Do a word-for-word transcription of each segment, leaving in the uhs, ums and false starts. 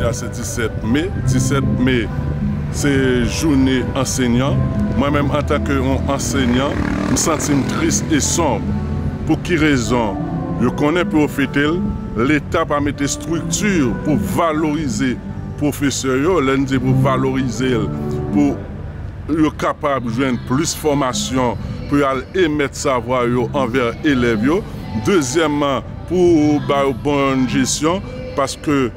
Jodi a se disèt me. Disèt me, se jounen ansenyan. Mwen menm, antanke yon ansenyan, m santi m tris e sonb. Pou ki rezon? Yo konnen pou yo fete l, Leta pa mete estrikti pou valorize pwofesè yo. Lè n di pou valorize l, pou yo kapab jwenn plis fòmasyon, pou y al emèt savwa yo anvè elèv yo. Dezyèmman, pou ba yo bon jesyon, paske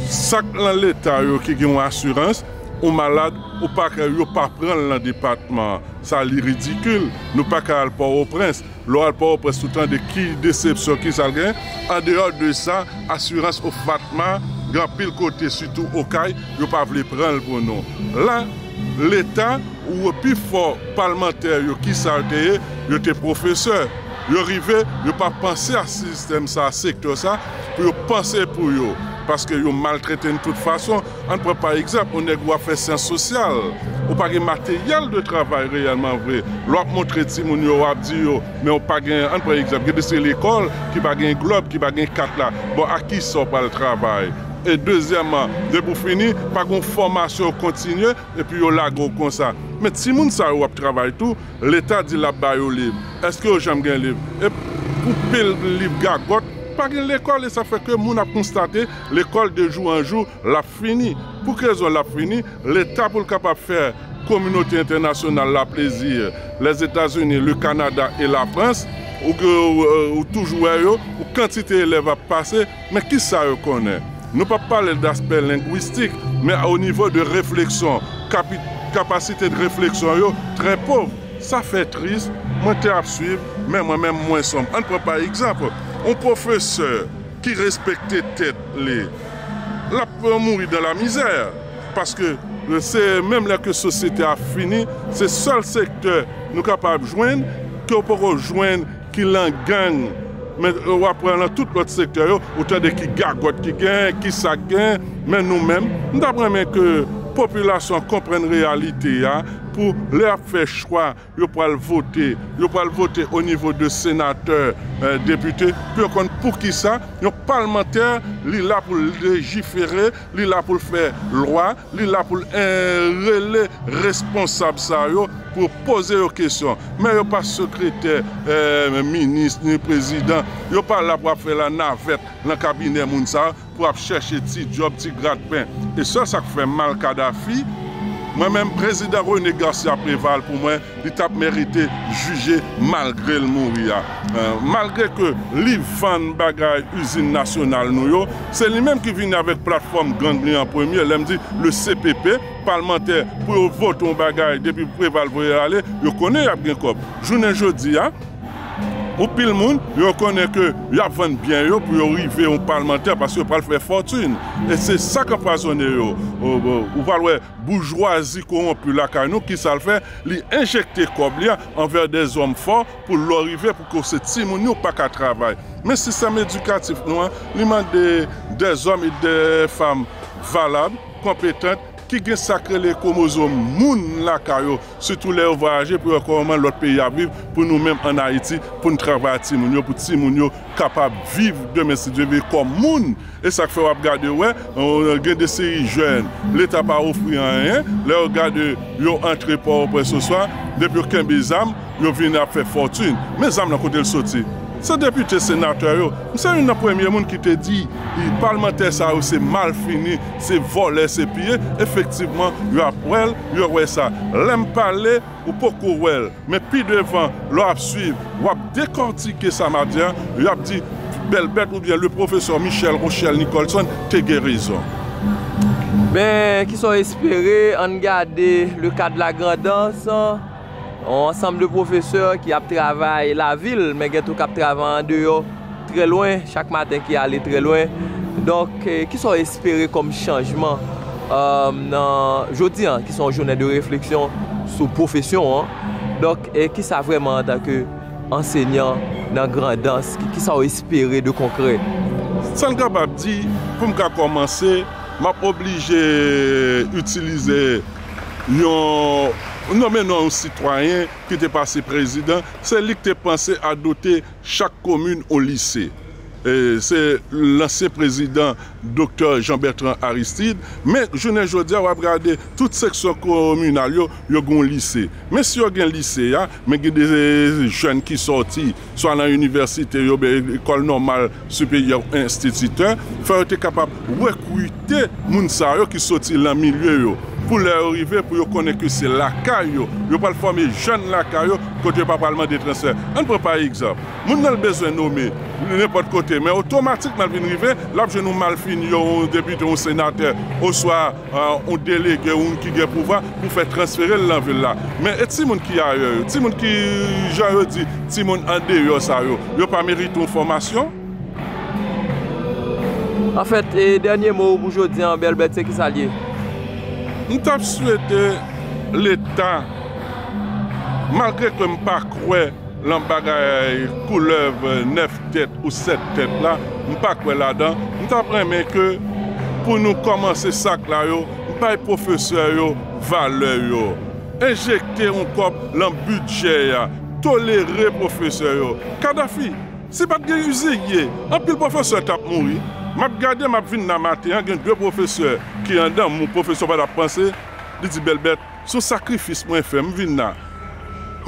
sa k nan Leta yo ki gen yon asirans, ou malad, ou pa ka, yo pa pran l nan depatman an. Sa li ridikil. Nou pa ka al Pòtoprens. Lè w al Pòtoprens, ou tande ki desepsyon, ki sa l gen. Andeyò de sa, asirans OFATMA, gen anpil kote, sitou Okay, yo pa vle pran l pou nou. La, Leta, ou wè pifò palmantè yo, ki sa yo te ye? Yo te pwofesè. Yo rive, yo pa panse a sistèm sa, a sektè sa, pou yo panse pou yo. Paske yo maltrete n tout fason. Ann pran pa egzanp, yon nèg w ap fè syans sosyal, ou pa gen materyèl de travay reyèlman vre. Lè w ap montre timoun yo, w ap di yo, men w pa gen, ann pran egzanp, gen de seri lekòl ki pa gen glòb, ki pa gen kat la. Bon, ak ki sa w pral travay? E dezyèmman, depi w fini, pa gen yon fòmasyon kontinye, epi yo lage w konsa. Men timoun sa yo w ap travay tou, Leta di l ap ba yo liv. Èske yo janm gen liv? E pou pil liv gagòt, pa gen lekòl, e sa fè ke moun ap konstate lekòl de jou an jou, l ap fini. Pou ki rezon l ap fini? Leta, pou l kapab fè kominote entènasyonal la plezi, Lèzetazini, le Kanada e Lafrans, ou, ou, ou toujou wè yo, ou kantite elèv ap pase, men ki sa yo konnen? Nou p ap pale daspè lengwistik, men o nivo de refleksyon, kapi-, kapasite de refleksyon yo trè pov. Sa fè tris, mwen te ap swiv, men mwen menm mwen sonm. Ann pran pa egzanp, yon pwofesè ki respekte tèt li, l ap mouri dan lamizè. Paske se menm lè ke sosyete a fini, se sèl sektè nou kapab jwenn ke w poko jwenn ki lan gang. Men w ap pran lan tout lòt sektè yo, ou tande ki gagòt ki gen, ki sa k gen. Men nou menm, m t ap renmen ke popilasyon an konprann reyalite a, pou lè y ap fè chwa, yo pral vote, yo pral vote o nivo de senatè, eh, depite, pou yo konn poukisa yon palmantè, li la pou l lejifere, li la pou l fè lwa, li la pou l, eh, rele responsab sa yo pou yo poze yo kesyon. Men yo pa sekretè, eh, minis, ni prezidan. Yo pa la pou ap fè lanavèt nan kabinè moun sa yo, pou ap chèche ti djòb, ti gratpen. E sèl sa k fè m mal Kadafi, mwen menm, prezidan René Garcia Préval, pou mwen, li t ap merite jije malgre l mouri a. Eh, malgre ke li vann bagay izin nasyonal nou yo, se li menm ki vini avèk platfòm gang li an premye, lè m di le C P P, palmantè, pou yo vote yon bagay, depi Préval voye l ale, yo konnen y ap gen kòb. Jounen jodi a, pou pil moun, yo konnen ke y ap vann byen yo pou yo rive yon palmantè, paske yo pral fè fòtin. E se sa k anpwazonnen yo. Ou, ou, ou pral wè boujwazi kowonpi lakay nou, ki sa l fè? Li enjekte kòb li a anvè dèzòm fò pou lè w rive, pou ke w se timoun yo pa ka travay. Men sistèm edikatif nou an, li mande dèzòm e dèfanm valab, konpetan, ki gen sa k rele kwomozòm moun lakay yo, sitou lè yo vwayaje pou yo wè kòman lòt peyi ap viv, pou nou menm ann Ayiti, pou n travay ak timoun yo, pou timoun yo kapab viv demen, si Dye vle, kòm moun. E sa k fè w ap gade, wè, gen de seri jèn, Leta pa ofri anyen, lè yo gade, yo antre Pòtoprens oswa, depi yo kenbe zam, yo vin ap fè fòtin. Men zam nan kote l soti? Se depite, senatè yo. M se youn nan premye moun ki te di, i, palmantè sa yo se malfini, se vòlè, se piye. Efektivman, yo ap wè l, yo wè sa. Lè m pale, ou poko wè l. Men pi devan, lè w ap swiv, w ap dekòtike sa m ap di a, y ap di, Bèlbèt oubyen le pwofesè Michel Rochelle Nicholson te gen rezon. Ben, ki sa w espere, ann gade le ka de la Grandans, yon ansanm de pwofesè ki ap travay lavil, men gen tou k ap travay andeyò, trè lwen, chak maten ki ale trè lwen. Donk, eh, ki sa w espere kòm chanjman, eh, nan jodi a, ki se yon jounen de refleksyon sou pwofesyon an? Donk, eh, ki sa vrèman antanke ansèyan nan Grandans, ki, ki sa w espere de konkrè? Sa n kapab di, pou m ka kòmanse, m ap oblije itilize yon, nonmen non yon sitwayen ki te pase prezidan, se li ki te panse a dote chak komin yon lise. E se lansyen prezidan Doktè Jean Bertrand Aristide, men jounen jodi a w ap gade tout seksyon kominal yo, yo gen yon lise. Men si yo gen lise a, men gen de jèn ki sòti, swa nan inivèsite yo, ben, lekòl nòmal siperyè ou enstititè, fò yo te kapab rekrite moun sa yo ki sòti nan milye yo. Pou lè yo rive, pou yo konnen ke se lakay yo, yo pral fòme jèn lakay yo, kote yo pa pral mande transfè. Ann pran pa egzanp, moun nan l bezwen nome nenpòt kote, men otomatikman l vin rive, l ap jwenn yon malfini, yon depite, yon senatè, oswa, eh, yon delege, yon ki gen pouvwa pou fè transfere l nan vil la. Men e timoun ki ayè yo, timoun ki, jan yo di, timoun andeyò sa yo, yo pa merite yon fòmasyon? Anfèt, e dènye mo w pou jodi a, Bèlbèt, se kisa l ye? M t ap swete Leta, malgre ke m pa kwè nan bagay koulèv nèf tèt ou sèt tèt la, m pa kwè ladan. M t ap renmen ke pou nou kòmanse sak la yo, bay pwofesè yo valè yo. Enjekte yon kòb nan bidjè a, tolere pwofesè yo. Kadafi, si pa t gen izilye, anpil pwofesè t ap mouri. M ap gade, m ap vin nan maten an, gen de pwofesè ki anndan, m, pwofesè pa t ap panse, li di, Bèlbèt, se yon sakrifis mwen fè, m vin la.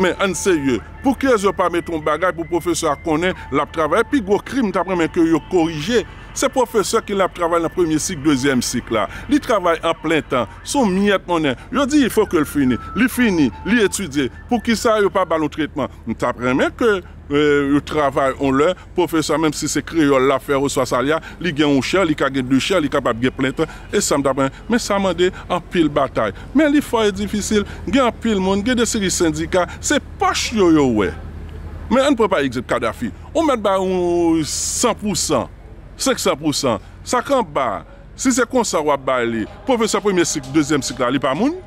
Men ann serye, pou ki rezon yo pa mete yon bagay pou pwofesè a konnen l ap travay? Pi gwo krim, m t ap renmen ke yo korije, se pwofesè ki la ap travay nan premye sik, dezyèm sik la. Li travay an plen tan, se yon myèt monnen. Yo di, il faut que l fini. Li fini, li etidye. Poukisa yo pa ba l yon tretman? M t ap renmen ke, eh, yo travay yon lè, pwofesè, menm si se kreyòl l ap fè oswa sa l ye a, li gen yon chè, li ka gen de chè, li kapab gen plen tan. E sa m t ap renmen. Men sa mande anpil batay. Men li fò e difisil. Gen anpil moun, gen de seri sendika, se pòch yo yo wè. Men ann pran pa egzanp Kadafi. Ou mèt ba yon san pou san, senk san pou san. Sa k anba, si se konsa w ap bay li, pwofesè premye sik, dezyèm sik la, li pa moun?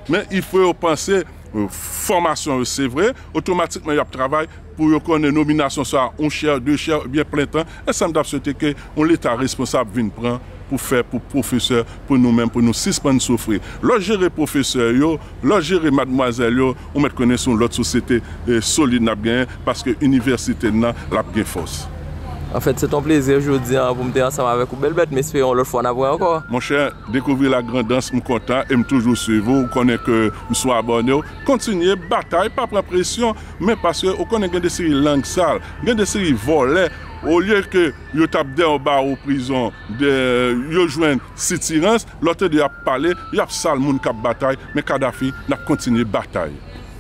Men il faut yo panse, eh, fòmasyon yo, se vre, otomatikman y ap travay pou yo konnen nominasyon sa, yon chè, de chè, oubyen plen tan. E sa m t ap swete ke yon Leta responsab vin pran pou fè pou pwofesè, pou nou menm, pou nou sispann soufri. Lè w jere pwofesè yo, lè w jere madmwazèl yo, ou mèt konnen se yon lòt sosyete, eh, solid n ap genyen, paske inivèsite n nan, l ap gen fòs. Anfèt, se t on plezi jodi a pou m te ansanm avèk ou, Bèlbèt, m espere yon lòt fwa n ap wè ankò. Monchè, dekouvri Lagrandans, m kontan e m toujou swiv ou, ou konnen ke m sou abòne w. Kontinye batay, pa pran presyon, men paske ou konnen gen de seri lang sal, gen de seri vòlè, olye ke yo t ap dèyè yon bawo prizon, de, yo jwenn sitirans, lè w tande y ap pale, y ap sal moun k ap batay, men Kadafi, n ap kontinye batay.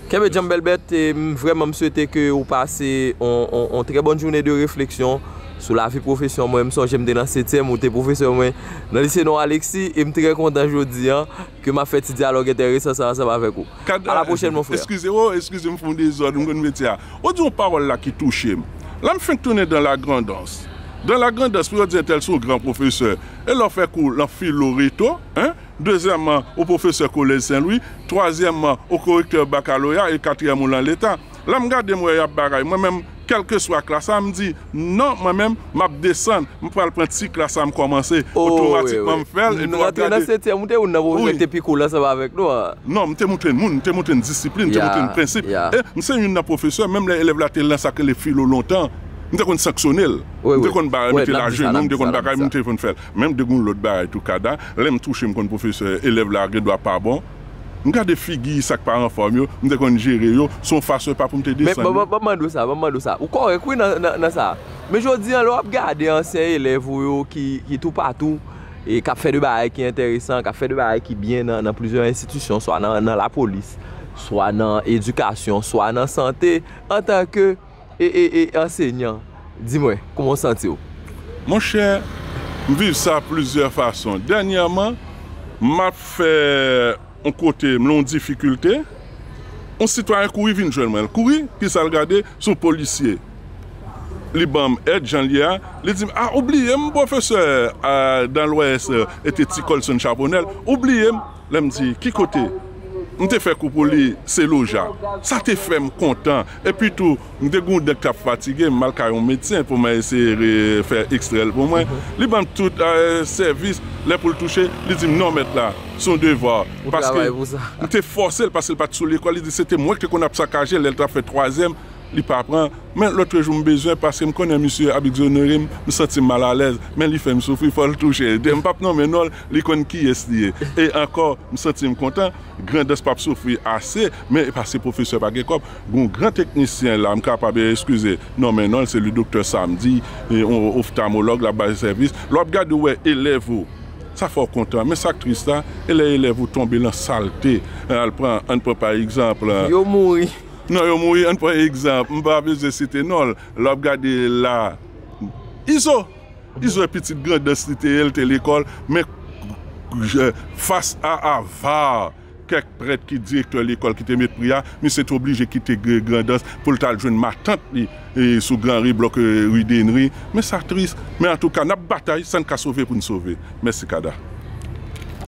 Kenbe djanm Bèlbèt, e m vrèman m swete ke ou pase on, on, on trè bòn jounen de refleksyon sou lavi pwofesyon mwen. M sonje m te nan setyèm, ou te pwofesè mwen nan lise Nò Aleksi, e m trè kontan jodi a ke m ap fè ti dyalòg enteresan sa ansanm avèk ou. Kad-, a la pwochèn, mon frè. Eskize, oh, eskize m, fè yon dezòd, m konn metye a. Ou di yon pawòl la ki touche m. Lè m fenk tounen dan Lagrandans. Dan Lagrandans, pou yo di entèl se yon gran pwofesè. E lè w fè kou lan filo reto, en? Dezyèmman, ou pwofesè kolèj Sen Lwi. Twazyèmman, ou korektè bakaloreya. E katriyèm, ou lan Leta. Lè m gade, m wè y ap bagay. Mwen menm, kèlkeswa klas la, m di, non, mwen menm, m ap desann. M pral pran ti klas la, m kòmanse. Oh, wi, wi. Otomatikman, m fè l, epi w ap gade. Nou rantre nan setyèm, ou te youn nan pwofesè ki te pi cool ansanm avèk nou an. Non, m te montre n moun, m te montre n disiplin, m te montre n prensip. E m se youn nan pwofesè, menm lè elèv la te lan sa k rele filo lontan, m te konn sanksyone l. M te konn ba, mete l ajenou, m te konn bagay, m te konn fè l. Men m te gen yon lòt bagay tou, Kada, lè m touche, m konn pwofesè, elèv la gen dwa pa bon. M gade figi sa k pa anfòm yo, m te konn jere yo, se yon fason epa pou m te desann yo. Men ban, ban, ban m mande w sa, ban m mande w sa. Ou kòrèk, wi, nan, nan, nan sa. Men jodi a, lè w ap gade ansyen elèv ou yo ki, ki toupatou, e k ap fè de bagay ki enteresan, k ap fè de bagay ki byen nan, nan plizyè enstitisyon, swa nan, nan lapolis, swa nan edikasyon, swa nan sante, antanke, e, e, e, ansenyan. Di mwen, kòman w santi w? Monchè, m viv sa plizyè fason. Dènyèman, m ap fè yon kote, m lan yon difikilte, yon sitwayen kouri vin jwenn mwen. L kouri, kisa l gade? Se yon polisye. Li ban m èd, jan l ye a. Li di m, "A, ou bliye m, pwofesè, a, dan lwès, e te Ti Colson Charbonnel. Ou bliye m?" Lè m di, "Ki kote?" M te fè kou pou li, se Loja. Sa te fè m kontan. Epi tou, m te gen yon dan k t ap fatige m, m al kay yon medsen pou mwen eseye re-, fè ekstrè l pou mwen. Li ban m tout, eh, sèvis. Lè pou l touche, li di m, "Non, mèt la, se yon devwa." Paske m te fòse l, paske l pa t sou lekòl. Li di se te mwen ki te konn ap sakaje l lè l t ap fè twazyèm. li pa pran. Men lòt jou m bezwen, paske m konnen misye ap egzonere m, m santi m malalèz, men li fè m soufri, fò l touche. M p ap nonmen non l, li konn kiyès li ye. E ankò, m santi m kontan, Grandans p ap soufri ase, men e pa se pwofesè pa gen kòb. Gon gran teknisyen la, m kapab, eskize, nonmen non l, se li doktè Samdi, e, on oftalmològ, l ap bay sèvis. Lè w ap gade, w wè elèv ou, sa fè w kontan. Men sa k tris la, e lè elèv ou tonbe nan salte, al pran, ann pran pa egzanp, Yo mouri. Non, yo mouri, ann pran egzanp, m pa bezwen site non l. Lè w ap gade la, Izo, Izo e pitit Grandans li te ye, l te lekòl, men fas a avar kèk prèt ki direktè lekòl ki te met pri a, misye te oblije kite Grandans pou l t al jwenn matant li, e, sou Gran Ri, blòk, e, ri Denri. Men sa tris. Men antouka, n ap batay, sa n ka sove pou n sove. Mèsi, Kada.